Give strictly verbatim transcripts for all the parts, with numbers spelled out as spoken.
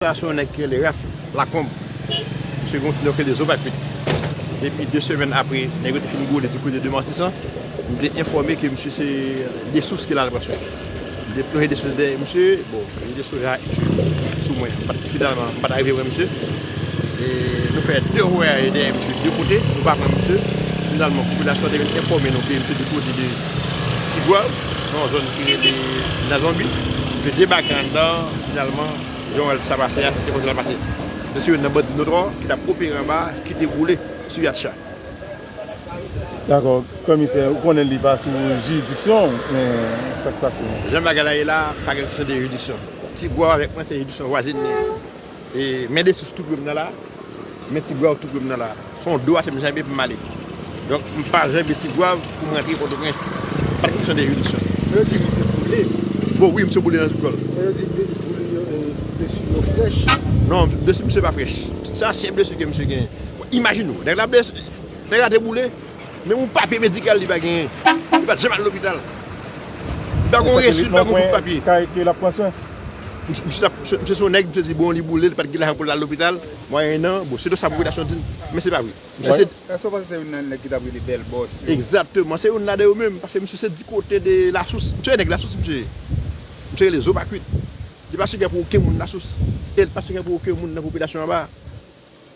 Sa se yon nèg ki rele Ralph Lacombe. Misye gen yon ti non ki rele Zopakwit. Depi de semèn apre nèg yo te fin boule di kote de Matisan, nou te enfòme ke misye se Desous ki la pran swen. Nou te plonje Desous dèyè misye, bon, e Desous la sou mwen. M pa t, finalman, m pa t arive wè misye. E nou fè de vwayaj dèyè misye de kote, nou pa pran misye. Finalman, popilasyon te vin enfòme nou ke misye di kote de Tigwav, nan yon zòn ki rele Nazonbi. Misye debake anndan, finalman, jan w wè l sa pase a, se konsa l pase. Misye se youn nan bandi notwa ki t ap opere anba a, ki te boule sou Yatcha. Dakò, komisè, ou konnen li pa sou jiridiksyon w, men sa k pase? Jan bagay la ye la, pa gen kesyon de jiridiksyon. Tigwav avèk mwen, se jiridiksyon vwazen li ye. E men Desous tou pre m nan la, men Tigwav tou pre m nan la. Se yon do a se m janbe pou m ale. Donk, m pa janbe Tigwav pou m rantre Pòtoprens. Pa t kesyon de jiridiksyon. Men yo di misye boule. Bon, wi, misye boule nan tout kò l. Men yo di boule yo, e, blesi yo frèch. Non, blesi misye pa frèch. Se ansyen blesi ke misye genyen. Imajine w, nèg la blesi, nèg la te boule, menm yon papye medikal li pa genyen. Li pa t janm al lopital. Li pa gon resi, li pa gon bout papye. Kay ke l ap pran swen. Misye, misye t ap, misye se yon nèg, misye di bon, li boule, li pa t gen lajan pou l al lopital. Mwayennan, bon, se de sa popilasyon di m, men se pa vre. Misye se Èske w panse se youn nan nèg ki t ap rele bèl bòs yo? Egzakteman, se youn la de yo menm, paske misye se di kote de Lasous. Misye se nèg Lasous, misye. Misye rele Zopakwit. Li pa siga pou okenn moun Lasous. E li pa siga pou okenn moun nan popilasyon anba.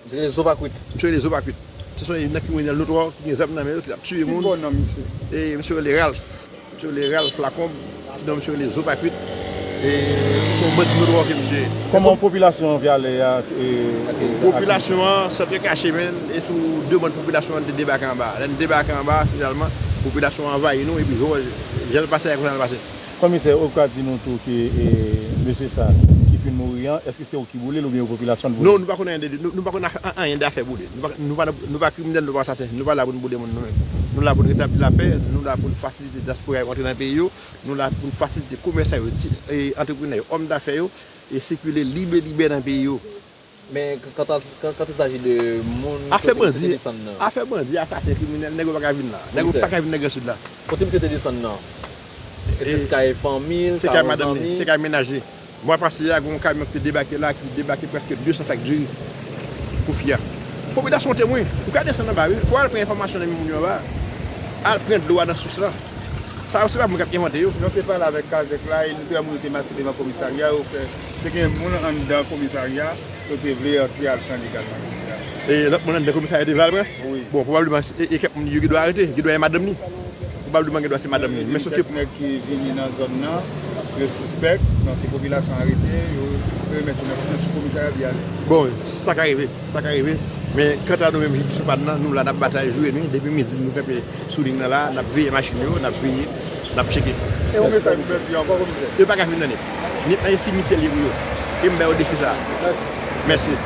Misye rele Zopakwit. Misye rele Zopakwit. Se yon nèg kriminèl notwa ki gen zam nan men l, ki t ap tiye moun. Ki bon non misye? E misye rele Ralph. Misye rele Ralph Lacombe. Sinon, misye rele Zopakwit. E se yon bandi notwa ke misye ye. Kòman popilasyon Vyalè a, e, e, Popilasyon an, san pye kache men l, e sou demann popilasyon an te debake anba. Lè n debake anba, finalman, popilasyon an anvayi nou, epi jan, jan l pase a, konsa l pase. Komisè, ou ka di nou tou ke, e, mesye sa ki fin mouri an, èske se ou ki boule l oubyen popilasyon an t boule l? Non, nou pa konn anyen de, nou, nou pa konn a-, an-, anyen de afè boule. Nou pa, nou pa, nou pa kriminèl, nou pa asasen. Nou pa la pou n boule moun nou menm. Nou la pou n retabli lapè, nou la pou n fasilite dyaspora yo antre nan peyi yo, nou la pou n fasilite komèsan yo, ti, e, antreprenè yo, òm dafè yo, e sikile libe, libe nan peyi yo. Men, k-, quand, quand, quand il s'agit de moun kote misye te desann nan? Afè bandi, asasen, kriminèl, nèg yo pa ka vin la. Nèg yo pa ka vin nan Gran Sid la. Kote misye te desann nan? Èske se kay fanmi l, se kay madanm li, se kay mennaj li? Mwa pase a, gen yon kamyon ki te debake la, ki debake prèske de san sak diri pou fi a. Popilasyon temwen, ou ka desann anba, wi. Fò w al pran enfòmasyon nan men moun yo anba. Al pran dlo a nan sous la. Sa yo, se pa moun k ap envante yo. Nou te pale avèk Kazèk la, e nou te wè moun yo te mache devan komisarya, yo fè, te gen moun anndan komisarya, yo te vle antre al pran li egalman, komisè. E lòt moun anndan komisarya te vle al pran? Wi. Bon, pwobableman, e, e kèk moun yo gen dwa arete, gen dwa e madanm li. Pwobableman, gen dwa se madanm li. Men se kèk nèg ki vini nan zòn nan, yo sispèk, donk popilasyon arete, yo remèt yo nan, nan ti komisarya Vyalè. Bon, sa ka rive, sa ka rive. Men kanta nou menm, jiridiksyon pa n nan, nou la, n ap batay jou e nwi, depi midi nou kanpe sou liy nan la, n ap veye machin yo, n ap veye, n ap tcheke. E yon mesaj pou pèp yo ankò, komisè? Yo pa ka vin nan Nip. Nip nan e simityè li ye pou yo. E m ba yo defi sa a. Mèsi. Mèsi.